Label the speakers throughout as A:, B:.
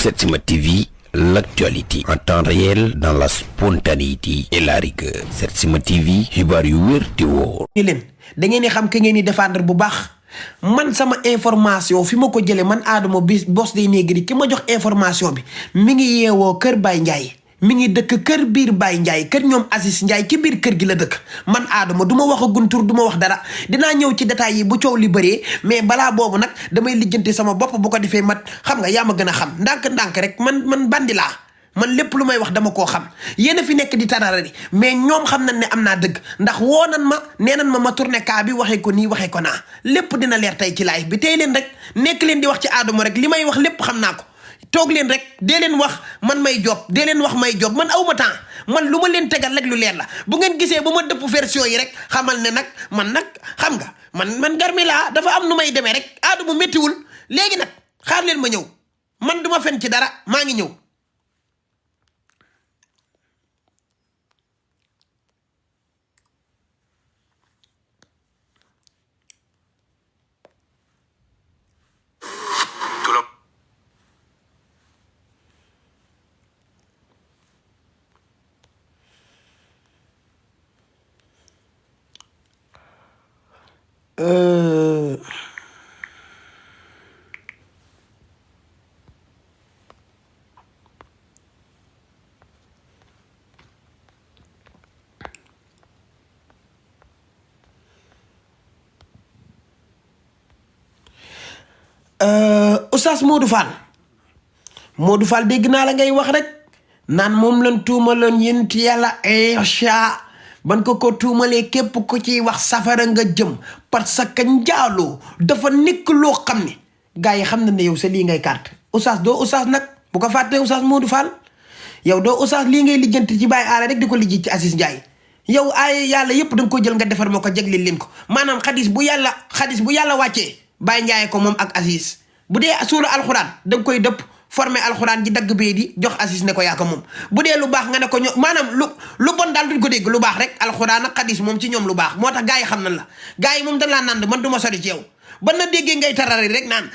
A: Setsima TV, l'actualité en temps réel dans la spontanéité et la rigueur. Setsima TV, xibaar yu wér te wóor.
B: ni leen da ngeen di xam ke ngeen di défendre bu baax man sama information fi ma ko jëlee man Adama bi Boss Dey Negri ki ma jox information bi mi ngi yeewoo kër Baye Ndiaye mi ngi dëkk kër biir Baye Ndiaye kër ñoom Aziz Ndiaye ci biir kër gi la dëkk man Adama du ma wax a guntur du ma wax dara dinaa ñëw ci détails yi bu coow li bëree mais balaa boobu nag damay lijjanti sama bopp bu ko defee mat xam nga yaa ma gën a xam ndànk-ndànk rek man bandi laa man lépp lu may wax dama koo xam yéen a fi nekk di tararari mais ñoom xam nañ ne am naa dëgg ndax woo nan ma nee nan ma tourné kaa bi waxee ko nii waxee ko naa lépp dina leer tey ci live bi tey leen rek nekk leen di wax ci Adama rek li may wax lépp xam naa ko toog leen rek dee leen wax man may job dee leen wax may job man awma temps man lu ma leen tegal rek lu leer la bu ngeen gisee bu ma dëpp version yi rek xamal ne nag man nag xam nga man garmi laa dafa am nu may demee rek Adama méttiwul léegi nag xaar leen ma ñëw man duma fen ci dara maa ngi ñëw Oustaz Modou Fall dégg naa la ngay wax rek naan moom lan tuumaloon yént yàlla Aïcha ban ko tuumalee képp ku ciy wax safara nga jëm parce que njaaloo dafa nekk loo xam ne gars yi xam na ne yow sa lii ngay carte Oustaz doo Oustaz nag bu ko fàttee Oustaz Modou Fall yow doo Oustaz lii ngay lijjanti ci Baye Aala rek di ko lijji ci Aziz Ndiaye yow ay yàlla yépp da nga ko jël nga defar moo ko jagleel leen ko maanaam xadis bu yàlla wàccee Baye Ndiaye ko moom ak Aziz bu dee suura alxuraan da nga koy dëpp formé alxuraan ji dagg bee di jox Aziz ne ko yaa ko moom bu dee lu baax nga ne ko maanaam lu bon daal duñ ko dégg lu baax rek alxuraan ak xadis moom ci ñoom lu baax moo tax gars yi xam nañ la gars yi moom dañ laa nand man du ma sori ci yow ban na déggee ngay tarari rek naan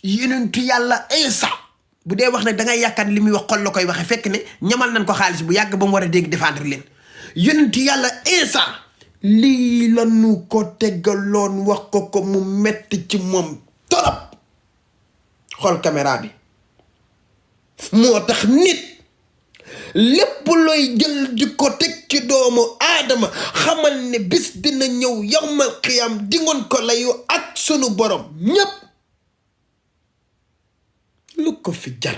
B: yonentu yàlla Isa bu dee wax nag da ngay yaakaar li muy wax xol la koy waxe fekk ne ñamal nañ ko xaalis bu yàgg ba mu war a dégg défendre leen yonentu yàlla Isa lii la ñu ko teggaloon wax ko mu metti ci moom torop xool caméra bi moo tax nit lépp looy jël di ko teg ci doomu aadama xamal ne bis dina ñëw yawmal qiyam di ngoon ko layu ak sunu borom ñépp lu ko fi jar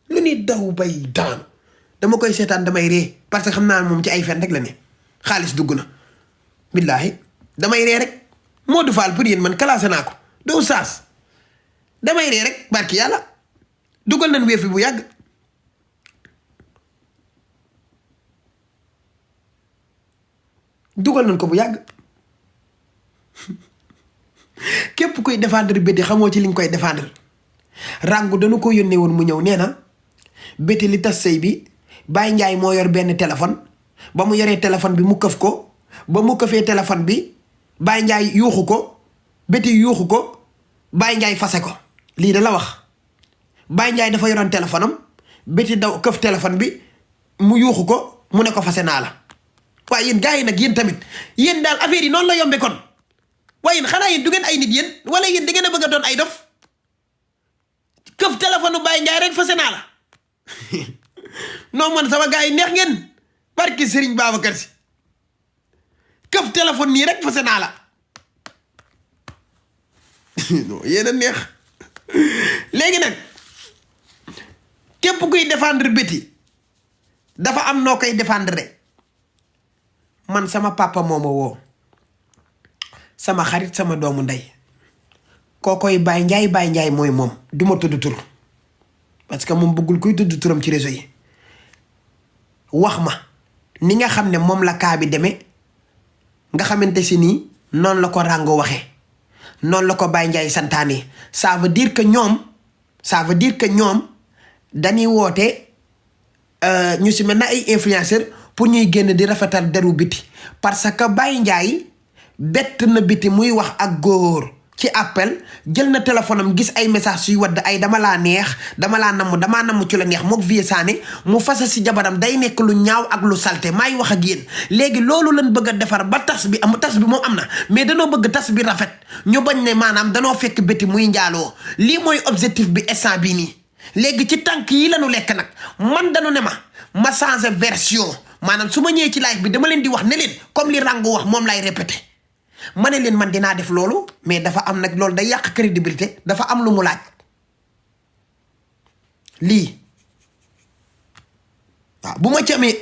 B: lu ni daw bay daanu dama koy seetaan damay ree parce que xam naa moom ci ay fen rek la ne xaalis dugg na billaahi damay ree rek Modou Fall pour yéen man classé naa ko doo saas damay ree rek barki yàlla dugal nañ wéef bi bu yàgg dugal nañ ko bu yàgg képp kuy défendre béti xamoo ci li nga koy défendre rangu dañu ko yónnee woon mu ñëw nee na béti li tas sëy bi Baye Ndiaye moo yor benn téléphone ba mu yoree téléphone bi mu këf ko ba mu këfee téléphone bi Baye Ndiaye yuuxu ko béti yuuxu ko Baye Ndiaye fase ko lii da la wax Baye Ndiaye dafa yoroon téléphone am béti daw këf téléphone bi mu yuuxu ko mu ne ko fase naa la waaye yéen gars yi nag yéen tamit yéen daal affaire yi noonu la yombe kon waaye yéen xanaa yéen du ngeen ay nit yéen wala yéen da ngeen a bëgg a doon ay dof këf téléphone Baye Ndiaye rek fase naa la non man sama gars yi neex ngeen barki Serigne Babacar Si këf téléphone nii rek fase naa la non yéen a neex léegi nag képp kuy défendre béti dafa am noo koy défendre man sama papa moo ma woo sama xarit sama doomu ndey koo koy Baye Ndiaye mooy moom du ma tudd tur parce que moom bëggul kuy tudd turam ci réseau yi wax ma ni nga xam ne moom la kaa bi demee nga xamante si nii noonu la ko Rango waxee noonu la ko Baye Ndiaye santaane ça veut dire que ñoom dañuy woote ñu si mel na ay influenceur pour ñuy génn di rafetal deru biti parce que Baye Ndiaye bett na biti muy wax ak góor ci appel jël na téléphone am gis ay message yuy wadd ay dama laa neex dama laa namm damaa namm ci la neex mook Vieux Sané mu fasa si jabaram day nekk lu ñaaw ak lu salte maay wax ak yéen léegi loolu lañ bëgg a defar ba tas bi moom am na mais danoo bëgg tas bi rafet ñu bañ ne maanaam danoo fekk béti muy njaaloo lii mooy objectif bi instant bii nii léegi ci tànk yi lañu lekk nag man dañu ne ma changer version maanaam su ma ñëwee ci live bi dama leen di wax ne leen comme li Rango wax moom lay répété ma ne leen man dinaa def loolu mais dafa am nag loolu day yàq crédibilité dafa am lu mu laaj lii waaw bu ma ci amee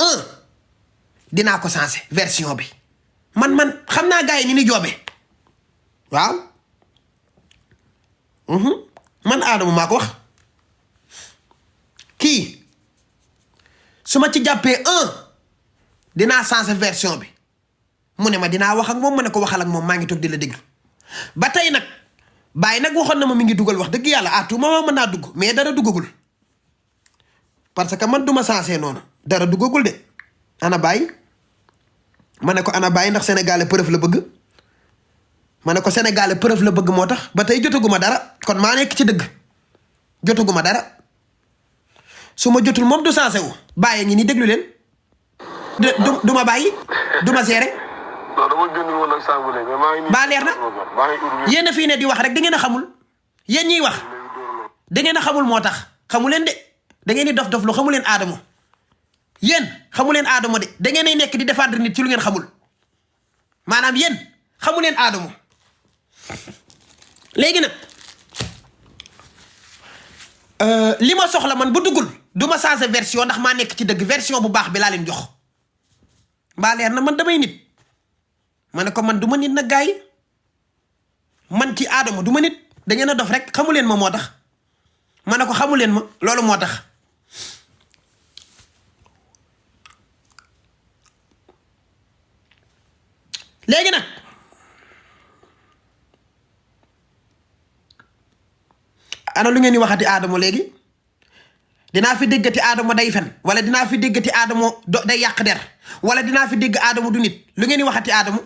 B: dinaa ko changer version bi man xam naa gars yi ni joobe waaw man Adama maa ko wax kii su ma ci jàppee dinaa changer version bi mu ne ma dinaa wax ak moom ma ne ko waxal ak moom maa ngi toog di la déglu ba tey nag Baye nag waxoon na ma mi ngi dugal wax dëgg yàlla à tout moment mën naa dugg mais dara duggagul parce que man duma sensé noonu dara duggagul de ana Baye ma ne ko ana Baye ndax Sénégal preuve la bëgg ma ne ko Sénégal preuve la bëgg moo tax ba tey jotaguma dara kon maa nekk ci dëgg jotaguma dara su ma jotul moom du sensé wu Baye ngi ni déglu leen du ma bàyyi du ma seere
C: non dama génn woon ak sànq léegi mais maa ngi.
B: baa leer na yéen a fii ne di wax rek da ngeen a xamul yéen ñiy wax da ngeen a xamul moo tax xamu leen de da ngeen di dof lu xamu leen Adamo yéen xamu leen Adamo de da ngeen ay nekk di défendre nit ci lu ngeen xamul maanaam yéen xamu leen Adamo léegi nag li ma soxla man bu duggul du ma changer version ndax maa nekk ci dëgg version bu baax bi laa leen jox baa leer na man damay nit. ma ne ko man du ma nit nag gars yi man ci Adamo du ma nit da ngeen a dof rek xamu leen ma moo tax ma ne ko xamu leen ma loolu moo tax léegi nag ana lu ngeen di waxati Adamo léegi dinaa fi déggati Adamo day fen wala dinaa fi déggati Adamo day yàq der wala dinaa fi dégg Adamo du nit lu ngeen di waxati Adamo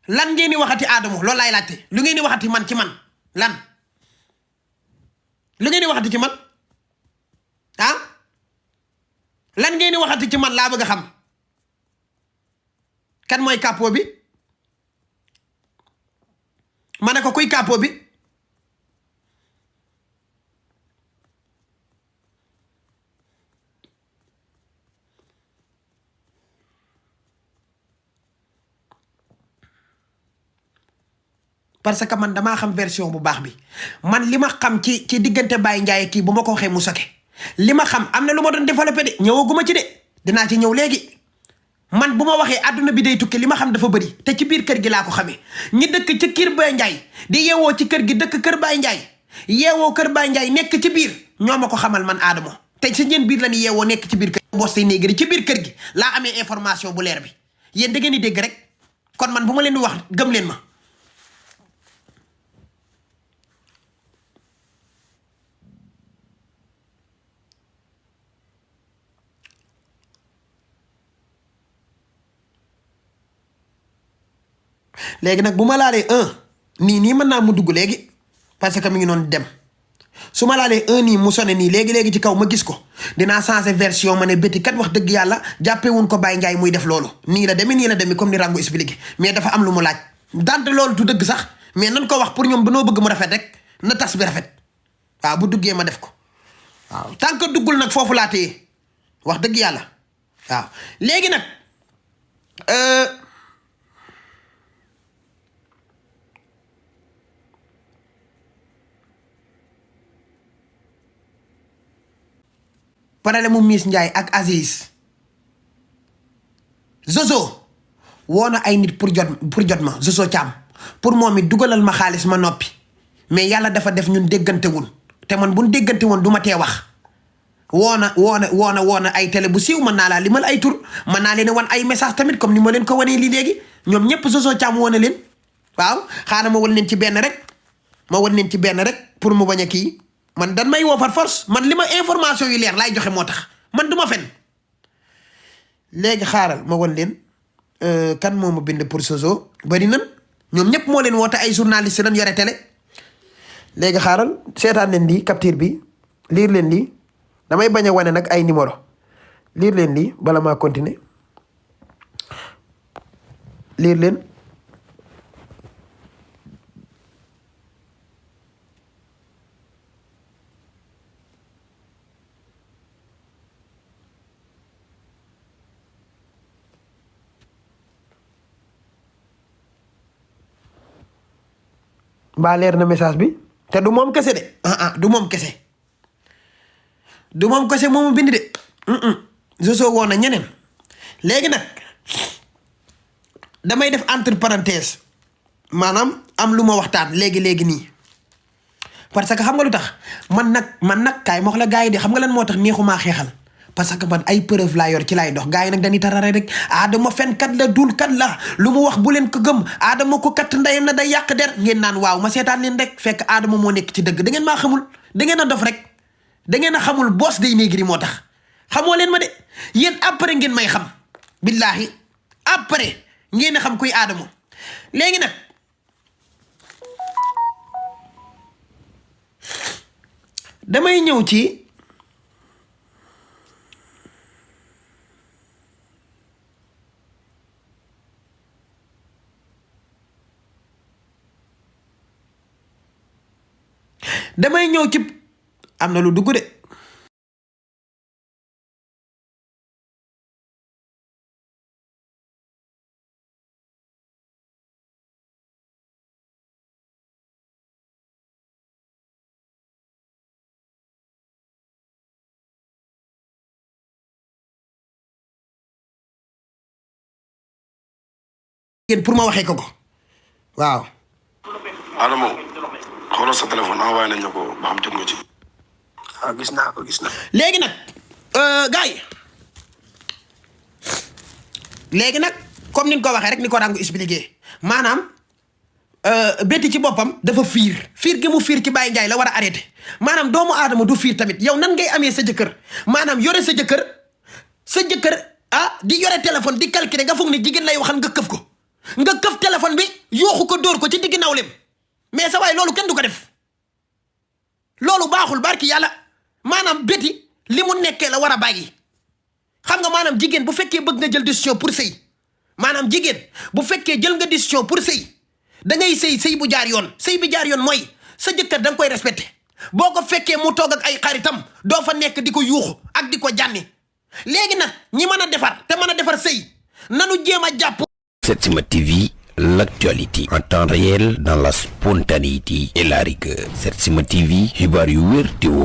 B: lan ngeen di waxati Adamo loolu laay laajte lu ngeen di waxati man ci man lan lu ngeen di waxati ci man ah lan ngeen di waxati ci man laa bëgg a xam kan mooy capot bi ma ne ko kuy capot bi parce que man damaa xam version bu baax bi man li ma xam ci diggante Baye Ndiaye kii bu ma ko waxee mu soke li ma xam am na lu ma doon développé de ñëwaguma ci de dinaa ci ñëw léegi man bu ma waxee adduna bi day tukki li ma xam dafa bëri te ci biir kër gi laa ko xamee ñi dëkk ci kër Baye Ndiaye di yeewoo ci kër gi dëkk kër Baye Ndiaye yeewoo kër Baye Ndiaye nekk ci biir ñoo ma ko xamal man Adamo te si ñeen biir la ñu yeewoo nekk ci biir kër gi. Bosse néegri ci biir kër gi laa amee information bu leer bi yéen da ngeen di dégg rek kon man bu ma leen di wax gëm leen ma. léegi nag bu ma laalee nii mën naa mu dugg léegi parce que mi ngi noonu dem su ma laalee nii mu sone nii léegi ci kaw ma gis ko dinaa changer version ma ne bétti kat wax dëgg yàlla jàppee wuñ ko Baye Ndiaye muy def loolu nii la demee comme ni Rango expliqué mais dafa am lu mu laaj dante loolu du dëgg sax mais nan ko wax pour ñoom danoo bëgg mu rafet rek na tas bi rafet waaw bu duggee ma def ko waaw tant que duggul nag foofu laa téye wax dëgg yàlla waaw léegi nag problème mu Miss Ndiaye ak Aziz Zozo woo na ay nit pour jot ma Zozo Thiam pour moom it dugalal ma xaalis ma noppi mais yàlla dafa def ñun déggante wun te man buñ déggante woon du ma tee wax woo na ay télé bu siiw mën naa laa limal ay tur mën naa leen wan ay message tamit comme ni ma leen ko wanee lii léegi ñoom ñëpp Zozo Thiam woo na leen waaw xaaral ma wan leen ci benn rek pour mu bañ a kii man dan may woo par force man li ma information yu leer laay joxe moo tax man du ma fen léegi xaaral ma wan leen kan moo ma bind pour Zozo bari nan ñoom ñëpp moo leen woote ay journaliste dañ yore télé. léegi xaaral seetaan leen lii capture bi liir leen lii damay bañ a wane nag ay numéro liir leen lii bala maa continuer liir leen. mbaa leer na message bi te du moom kese de du moom kese moomu bind de Joso woon na ñeneen. léegi nag damay def entre parenthèse maanaam am lu ma waxtaan léegi nii parce que xam nga lu tax man nag kaay ma wax la gars yi de xam nga lan moo tax neexumaa xeexal parce que man ay preuve laa yor ci laay dox gars yi nag dañuy tarare rek Adama fen kat la dul kat la lu mu wax bu leen ko gëm Adama ko kat ndeyam na day yàq der ngeen naan waaw ma seetaan leen rek fekk Adama moo nekk ci dëgg da ngeen maa xamul da ngeen a dof rek da ngeen a xamul boos day néegri moo tax xamoo leen ma de yéen après ngeen may xam billahi après ngeen a xam kuy Adama léegi nag damay ñëw ci am na lu dugg de pour ma waxee ko waaw.
C: Adama xoolal sa téléphone envoyé nañ la ko ba xam jot nga ci.
B: gis naa ko. léegi nag gars yi léegi nag comme ni nga ko waxee rek ni ko daan ko expliqué maanaam Betty ci boppam dafa fiir gi mu fiir ci Baye Ndiaye la war a arrêté maanaam doomu aadama du fiir tamit yow nan ngay amee sa jëkkër maanaam yore sa jëkkër di yore téléphone di calculer nga foog ne jigéen lay waxal nga këf ko nga këf téléphone bi yooxu ko dóor ko ci digg nawlem mais sa waay loolu kenn du ko def loolu baaxul barki yàlla maanaam Betty li mu nekkee la war a bàyyi xam nga maanaam jigéen bu fekkee bëgg nga jël décision pour sëy maanaam jigéen bu fekkee jël nga décision pour sëy da ngay sëy bu jaar yoon sëy bi jaar yoon mooy sa jëkkër da nga koy respecté boo ko fekkee mu toog ak ay xaritam doo fa nekk di ko yuuxu ak di ko jànni léegi nag ñi mën a defar te mën a defar sëy nanu jéem a jàpp.
A: Setsima TV, l'actualité en temps réel dans la spontanéité et la rigueur. Setsima TV, xibaar yu wér te wóor.